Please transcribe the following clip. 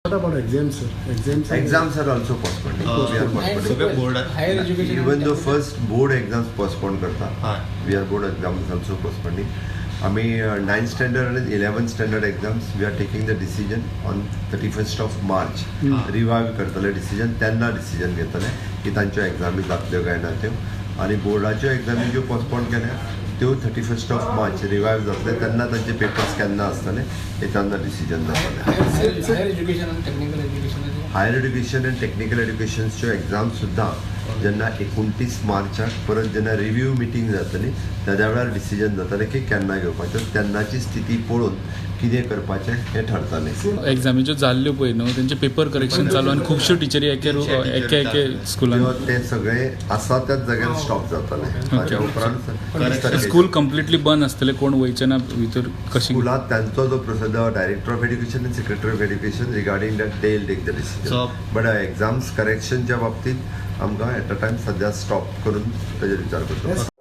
What about exams, sir? Exams. Exams are also postponed. We are postponing. सगळे board higher education Even though first board exams postpone करता, हय. We are board exams also postponing. आमी ninth standard आनी 11th standard exams, we are taking the decision on 31st of March. Revive करतले decision, तेन्ना decision घेतले की तांच्यो एग्जामी जातल्यो काय ना त्यो. आनी बोर्डाच्यो एग्जामी ज्यो पोस्टपोन केल्या त्यो 31st of March revive जातले, तेन्ना तांचे पेपर्स केन्ना आसतले हे तेन्ना डिसिजन जातलें. हायर एज्युकेशन आनी टेक्निकल एज्युकेशनाचे? हायर एड्युकेशन आनी टेक्निकल एड्युकेशन्सच्यो एग्जाम सुद्दां जेन्ना 29 मार्चाक परत जेन्ना रिव्यू मिटींग जातली, तेज्या वेळार डिसिजन जातलें की केन्ना घेवपाचें. तेन्नाची स्थिती पळोवन कितें करपाचें हें ठरतलें. एग्जामीच्यो जाल्ल्यो पळय न्हू, तेंचे पेपर करेक्शन चालू आनी खुबश्यो टिचरी एके एके एके स्कुलान. त्यो ते सगळे आसा त्याच जाग्यार स्टॉप जातलें. ताच्या उपरांत स्कूल कंप्लिटली बंद आसतलें, कोण वयचे ना भितर, कशी? स्कुलात त्यांचो जो procedure, director of education आनी secretary of education, regarding that they will take the decision. But exams करेक्शनच्या बाबतीत आमकां एट अ टायम सद्या स्टॉप करून ताजेर विचार करचो.